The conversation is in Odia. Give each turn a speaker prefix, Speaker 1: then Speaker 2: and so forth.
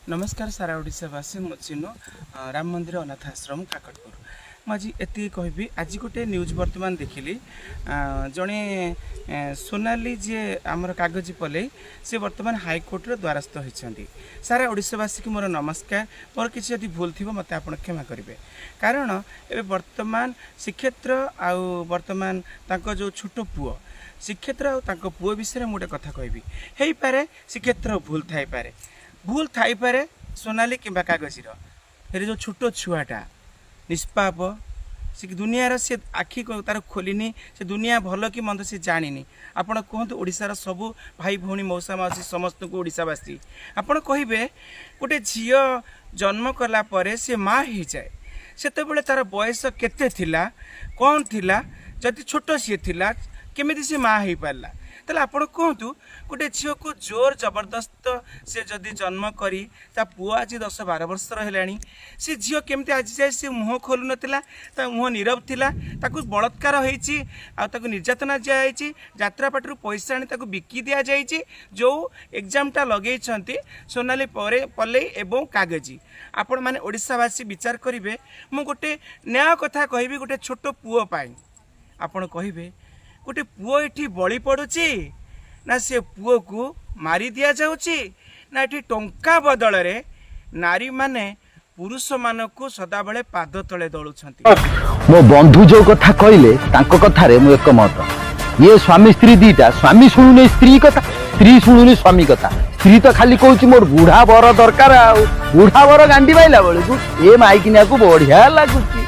Speaker 1: ନମସ୍କାର ସାରା ଓଡ଼ିଶାବାସୀ। ମୁଁ ଚିନୁ, ରାମ ମନ୍ଦିର ଅନାଥ ଆଶ୍ରମ, କାକଟପୁର। ମୁଁ ଆଜି ଏତିକି କହିବି। ଆଜି ଗୋଟେ ନ୍ୟୁଜ୍ ବର୍ତ୍ତମାନ ଦେଖିଲି, ଜଣେ ସୋନାଲି, ଯିଏ ଆମର କାଗଜି ପଲେଇ, ସେ ବର୍ତ୍ତମାନ ହାଇକୋର୍ଟର ଦ୍ୱାରସ୍ଥ ହୋଇଛନ୍ତି। ସାରା ଓଡ଼ିଶାବାସୀକୁ ମୋର ନମସ୍କାର। ମୋର କିଛି ଯଦି ଭୁଲ ଥିବ, ମୋତେ ଆପଣ କ୍ଷମା କରିବେ। କାରଣ ଏବେ ବର୍ତ୍ତମାନ ଶ୍ରୀକ୍ଷେତ୍ର ଆଉ ବର୍ତ୍ତମାନ ତାଙ୍କ ଯେଉଁ ଛୋଟ ପୁଅ, ଶ୍ରୀକ୍ଷେତ୍ର ଆଉ ତାଙ୍କ ପୁଅ ବିଷୟରେ ମୁଁ ଗୋଟେ କଥା କହିବି। ହେଇପାରେ ଶ୍ରୀକ୍ଷେତ୍ର ଭୁଲ ଥାଇପାରେ, ଭୁଲ ଥାଇପାରେ ସୋନାଲି କିମ୍ବା କାଗଜିର। ହେଲେ ଯେଉଁ ଛୋଟ ଛୁଆଟା ନିଷ୍ପାପ, ସେ ଦୁନିଆର ସେ ଆଖି ତାର ଖୋଲିନି, ସେ ଦୁନିଆ ଭଲ କି ମନ୍ଦ ସେ ଜାଣିନି। ଆପଣ କୁହନ୍ତୁ, ଓଡ଼ିଶାର ସବୁ ଭାଇ ଭଉଣୀ, ମଉସା ମାଉସୀ, ସମସ୍ତଙ୍କୁ, ଓଡ଼ିଶାବାସୀ, ଆପଣ କହିବେ, ଗୋଟେ ଝିଅ ଜନ୍ମ କଲା ପରେ ସେ ମା ହେଇଯାଏ। ସେତେବେଳେ ତାର ବୟସ କେତେ ଥିଲା, କ'ଣ ଥିଲା? ଯଦି ଛୋଟ ସିଏ ଥିଲା, କେମିତି ସେ ମା ହେଇପାରିଲା? ତାହେଲେ ଆପଣ କୁହନ୍ତୁ, ଗୋଟେ ଝିଅକୁ ଜୋର ଜବରଦସ୍ତ ସେ ଯଦି ଜନ୍ମ କରି, ତା ପୁଅ ଆଜି 10-12 ବର୍ଷର ହେଲାଣି, ସେ ଝିଅ କେମିତି ଆଜି ଯାଏ ସେ ମୁହଁ ଖୋଲୁନଥିଲା? ତା ମୁହଁ ନୀରବ ଥିଲା। ତାକୁ ବଳାତ୍କାର ହେଇଛି ଆଉ ତାକୁ ନିର୍ଯାତନା ଦିଆଯାଇଛି। ଯାତ୍ରା ପାଟିରୁ ପଇସା ଆଣି ତାକୁ ବିକି ଦିଆଯାଇଛି। ଯେଉଁ ଏକ୍ଜାମଟା ଲଗେଇଛନ୍ତି ସୋନାଲି ପରେ ପଲେଇ ଏବଂ କାଗଜି, ଆପଣମାନେ ଓଡ଼ିଶାବାସୀ ବିଚାର କରିବେ। ମୁଁ ଗୋଟେ ନ୍ୟାୟ କଥା କହିବି ଗୋଟେ ଛୋଟ ପୁଅ ପାଇଁ। ଆପଣ କହିବେ, ଗୋଟେ ପୁଅ ଏଠି ବଳି ପଡ଼ୁଛି ନା ସେ ପୁଅକୁ ମାରି ଦିଆଯାଉଛି, ନା ଏଠି ଟଙ୍କା ବଦଳରେ ନାରୀମାନେ ପୁରୁଷମାନଙ୍କୁ ସଦାବେଳେ ପାଦ ତଳେ ଦଳୁଛନ୍ତି?
Speaker 2: ମୋ ବନ୍ଧୁ ଯୋଉ କଥା କହିଲେ, ତାଙ୍କ କଥାରେ ମୁଁ ଏକମତ। ଇଏ ସ୍ୱାମୀ ସ୍ତ୍ରୀ ଦିଟା, ସ୍ୱାମୀ ଶୁଣୁନି ସ୍ତ୍ରୀ କଥା, ସ୍ତ୍ରୀ ଶୁଣୁନି ସ୍ୱାମୀ କଥା। ସ୍ତ୍ରୀ ତ ଖାଲି କହୁଛି ମୋର ବୁଢା ବର ଦରକାର, ଆଉ ବୁଢା ବର ଗାଣ୍ଡି ପାଇଲା ବେଳକୁ ଏ ମାଇକିନିଆକୁ ବଢିଆ ଲାଗୁଛି।